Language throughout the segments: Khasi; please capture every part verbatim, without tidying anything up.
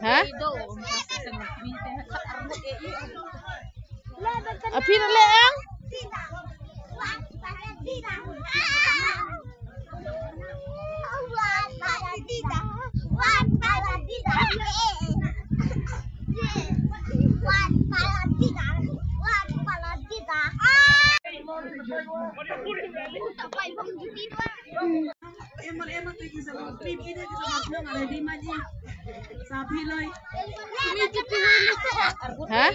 Ha? Aphi na leh ang? Ha?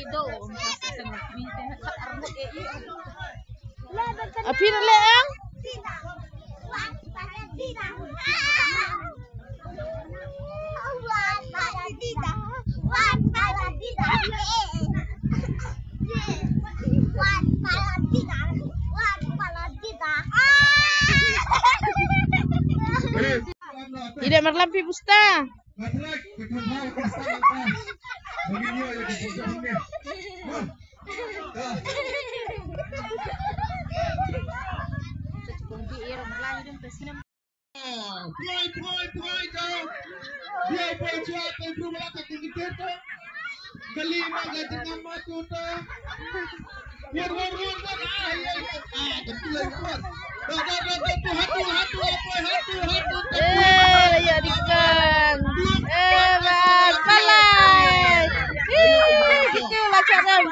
Aphi na leh ang? Ida marlam pi busta. Poi, poi, poi, to. Poi, poi, chua, poi, bru, mala, ta, kung, kiter, to. Kali, ma, ga, jingam, ma, tu, to. Wor, wor, wor, wor. Ah, iya, iya. Ah, betul lah, wor. Da, da, da, da, tu, hatu, hatu, poi, hatu, hatu, to. Eh, ya, dikang. Eh, ba, palai. Ih, gitu lah, cakap.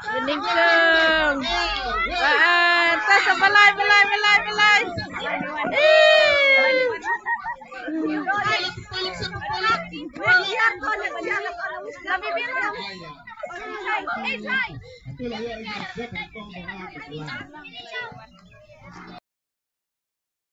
Bening kong. Ba, ta sa balai, balai, balai, balai. Ih.